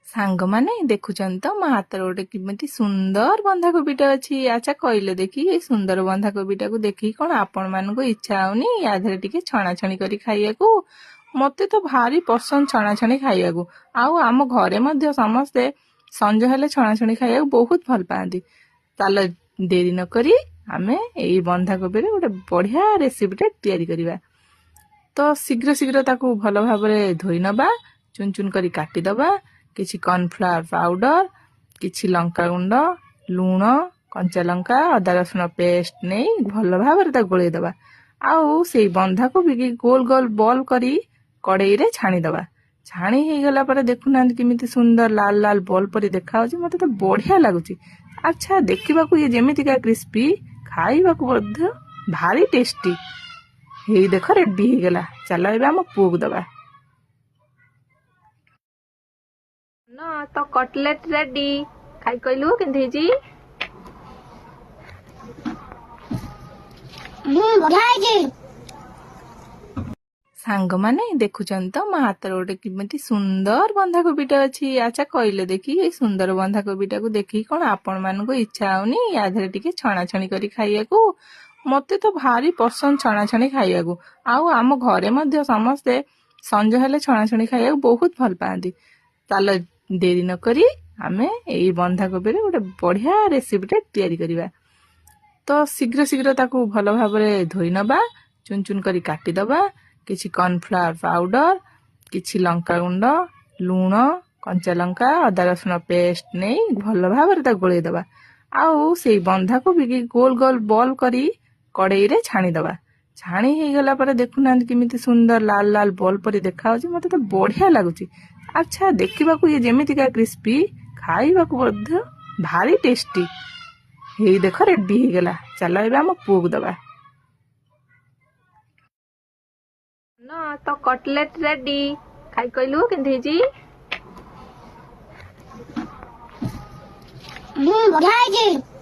ସାଙ୍ଗମାନେ ଦେଖୁଛନ୍ତି ତ ମୋ ହାତରେ ଗୋଟେ କେମିତି ସୁନ୍ଦର ବନ୍ଧାକୋବିଟା ଅଛି। ଆଚ୍ଛା କହିଲେ ଦେଖି, ଏଇ ସୁନ୍ଦର ବନ୍ଧାକୋବିଟାକୁ ଦେଖିକି କ'ଣ ଆପଣମାନଙ୍କୁ ଇଚ୍ଛା ହଉନି ୟା ଦେହରେ ଟିକେ ଛଣାଛଣି କରି ଖାଇବାକୁ? ମୋତେ ତ ଭାରି ପସନ୍ଦ ଛଣାଛଣି ଖାଇବାକୁ, ଆଉ ଆମ ଘରେ ମଧ୍ୟ ସମସ୍ତେ ସଞ୍ଜ ହେଲେ ଛଣାଛଣି ଖାଇବାକୁ ବହୁତ ଭଲ ପାଆନ୍ତି। ଚାଲ ଡେରି ନକରି ଆମେ ଏଇ ବନ୍ଧାକୋବିରେ ଗୋଟେ ବଢ଼ିଆ ରେସିପିଟା ତିଆରି କରିବା। ତ ଶୀଘ୍ର ଶୀଘ୍ର ତାକୁ ଭଲ ଭାବରେ ଧୋଇ ନେବା, ଚୁନ ଚୁନ କରି କାଟିଦେବା। କିଛି କର୍ଣ୍ଣଫ୍ଲାୱାର ପାଉଡର, କିଛି ଲଙ୍କାଗୁଣ୍ଡ, ଲୁଣ, କଞ୍ଚା ଲଙ୍କା, ଅଦା ରସୁଣ ପେଷ୍ଟ ନେଇ ଭଲ ଭାବରେ ତାକୁ ଗୋଳେଇ ଦେବା। ଆଉ ସେଇ ବନ୍ଧାକୋବିକି ଗୋଲ ଗୋଲ ବଲ୍ କରି କଡ଼େଇରେ ଛାଣିଦେବା। ଛାଣି ହେଇଗଲା ପରେ ଦେଖୁନାହାନ୍ତି କେମିତି ସୁନ୍ଦର ଲାଲ ଲାଲ ବଲ୍ ପରି ଦେଖାଯାଉଛି। ମୋତେ ତ ବଢ଼ିଆ ଲାଗୁଛି। ଆଚ୍ଛା ଦେଖିବାକୁ ଇଏ ଯେମିତିକା କ୍ରିସ୍ପି, ଖାଇବାକୁ ମଧ୍ୟ ଭାରି ଟେଷ୍ଟି। ହେଇ ଦେଖ ରେଡି ହେଇଗଲା। ଚାଲ ଏବେ ଆମ ପୁଅକୁ ଦେବା। ନା ତ କଟଲେଟ ରେଡି। ଖାଇ କହିଲୁ କେମିତି ହେଇଛି? ବଢିଆ ହେଇଛି। ସାଙ୍ଗମାନେ ଦେଖୁଛନ୍ତି ତ ମୋ ହାତରେ ଗୋଟେ କେମିତି ସୁନ୍ଦର ବନ୍ଧାକୋବିଟା ଅଛି। ଆଚ୍ଛା କହିଲେ ଦେଖି, ଏଇ ସୁନ୍ଦର ବନ୍ଧାକୋବିଟାକୁ ଦେଖିକି କ'ଣ ଆପଣମାନଙ୍କୁ ଇଚ୍ଛା ହଉନି ୟା ଦେହରେ ଟିକେ ଛଣାଛଣି କରି ଖାଇବାକୁ? ମୋତେ ତ ଭାରି ପସନ୍ଦ ଛଣାଛଣି ଖାଇବାକୁ, ଆଉ ଆମ ଘରେ ମଧ୍ୟ ସମସ୍ତେ ସଞ୍ଜ ହେଲେ ଛଣାଛଣି ଖାଇବାକୁ ବହୁତ ଭଲ ପାଆନ୍ତି। ଚାଲ ଡେରି ନକରି ଆମେ ଏଇ ବନ୍ଧାକୋବିରେ ଗୋଟେ ବଢ଼ିଆ ରେସିପିଟା ତିଆରି କରିବା। ତ ଶୀଘ୍ର ଶୀଘ୍ର ତାକୁ ଭଲ ଭାବରେ ଧୋଇ ନେବା, ଚୁନ ଚୁନ କରି କାଟିଦେବା। କିଛି କର୍ଣ୍ଣଫ୍ଲାୱାର ପାଉଡର, କିଛି ଲଙ୍କାଗୁଣ୍ଡ, ଲୁଣ, କଞ୍ଚା ଲଙ୍କା, ଅଦା ରସୁଣ ପେଷ୍ଟ ନେଇ ଭଲ ଭାବରେ ତାକୁ ଗୋଳେଇ ଦେବା। ଆଉ ସେଇ ବନ୍ଧାକୋବିକି ଗୋଲ ଗୋଲ ବଲ୍ କରି କଡ଼େଇରେ ଛାଣିଦେବା। ଛାଣି ହେଇଗଲା ପରେ ଦେଖୁନାହାନ୍ତି କେମିତି ସୁନ୍ଦର ଲାଲ ଲାଲ ବଲ୍ ପରି ଦେଖାଯାଉଛି। ମୋତେ ତ ବଢ଼ିଆ ଲାଗୁଛି। ଆଚ୍ଛା ଦେଖିବାକୁ ଇଏ ଯେମିତିକା କ୍ରିସ୍ପି, ଖାଇବାକୁ ମଧ୍ୟ ଭାରି ଟେଷ୍ଟି। ହେଇ ଦେଖ ରେଡି ହେଇଗଲା। ଚାଲ ଏବେ ଆମ ପୁଅକୁ ଦେବା। ନା ତ କଟଲେଟ ରେଡି। ଖାଇ କହିଲୁ କେମିତି ହେଇଛି? ବଢିଆ ହେଇଛି।